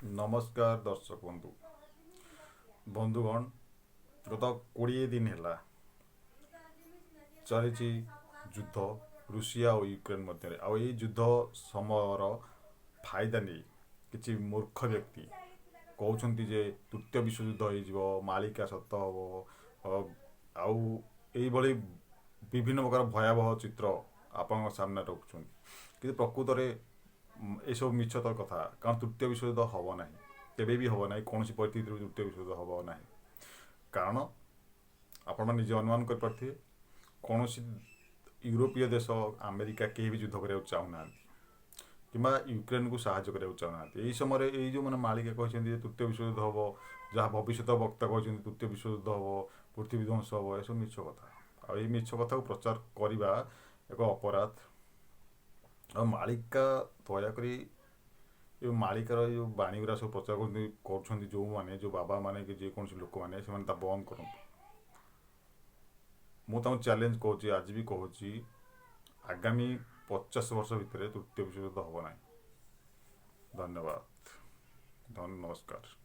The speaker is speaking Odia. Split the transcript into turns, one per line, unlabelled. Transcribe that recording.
ନମସ୍କାର ଦର୍ଶକ ବନ୍ଧୁ, ବନ୍ଧୁଗଣ। ଗତ 20 ଦିନ ହେଲା ଚାଲିଛି ଯୁଦ୍ଧ ରୁଷିଆ ଓ ୟୁକ୍ରେନ ମଧ୍ୟରେ। ଆଉ ଏଇ ଯୁଦ୍ଧ ସମୟର ଫାଇଦା ନେଇ କିଛି ମୂର୍ଖ ବ୍ୟକ୍ତି କହୁଛନ୍ତି ଯେ ତୃତୀୟ ବିଶ୍ୱଯୁଦ୍ଧ ହେଇଯିବ, ମାଳିକା ସତ ହେବ, ଆଉ ଏଇଭଳି ବିଭିନ୍ନ ପ୍ରକାର ଭୟାବହ ଚିତ୍ର ଆପଣଙ୍କ ସାମ୍ନାରେ ରଖୁଛନ୍ତି। କିନ୍ତୁ ପ୍ରକୃତରେ ଏସବୁ ମିଛ ତ କଥା, କାରଣ ତୃତୀୟ ବିଶ୍ୱଯୁଦ୍ଧ ହେବ ନାହିଁ, କେବେ ବି ହେବ ନାହିଁ। କୌଣସି ପରିସ୍ଥିତିରେ ତୃତୀୟ ବିଶ୍ୱଯୁଦ୍ଧ ହେବ ନାହିଁ। କାରଣ ଆପଣମାନେ ନିଜେ ଅନୁମାନ କରିପାରୁଥିବେ, କୌଣସି ୟୁରୋପୀୟ ଦେଶ, ଆମେରିକା କେହି ବି ଯୁଦ୍ଧ କରିବାକୁ ଚାହୁଁନାହାନ୍ତି କିମ୍ବା ୟୁକ୍ରେନକୁ ସାହାଯ୍ୟ କରିବାକୁ ଚାହୁଁନାହାନ୍ତି। ଏହି ସମୟରେ ଏଇ ଯେଉଁମାନେ ମାଳିକା କହିଛନ୍ତି ଯେ ତୃତୀୟ ବିଶ୍ୱଯୁଦ୍ଧ ହେବ, ଯାହା ଭବିଷ୍ୟତ ବକ୍ତା କହିଛନ୍ତି ତୃତୀୟ ବିଶ୍ୱଯୁଦ୍ଧ ହେବ, ପୃଥିବୀ ଧ୍ୱଂସ ହେବ, ଏସବୁ ମିଛ କଥା। ଆଉ ଏଇ ମିଛ କଥାକୁ ପ୍ରଚାର କରିବା ଏକ ଅପରାଧ। ଆଉ ମାଳିକା, ଦୟାକରି ଏ ମାଳିକାର ଏ ଯେଉଁ ବାଣୀ ଗୁଡ଼ା ସବୁ ପ୍ରଚାର କରୁଛନ୍ତି ଯେଉଁମାନେ, ଯେଉଁ ବାବାମାନେ କି ଯେକୌଣସି ଲୋକମାନେ, ସେମାନେ ତା ବନ୍ଦ କରନ୍ତୁ। ମୁଁ ତାଙ୍କୁ ଚ୍ୟାଲେଞ୍ଜ କରୁଛି, ଆଜି ବି କହୁଛି, ଆଗାମୀ 50 ବର୍ଷ ଭିତରେ ତୃତୀୟ ବିଶ୍ୱଯୁଦ୍ଧ ହେବ ନାହିଁ। ଧନ୍ୟବାଦ, ନମସ୍କାର।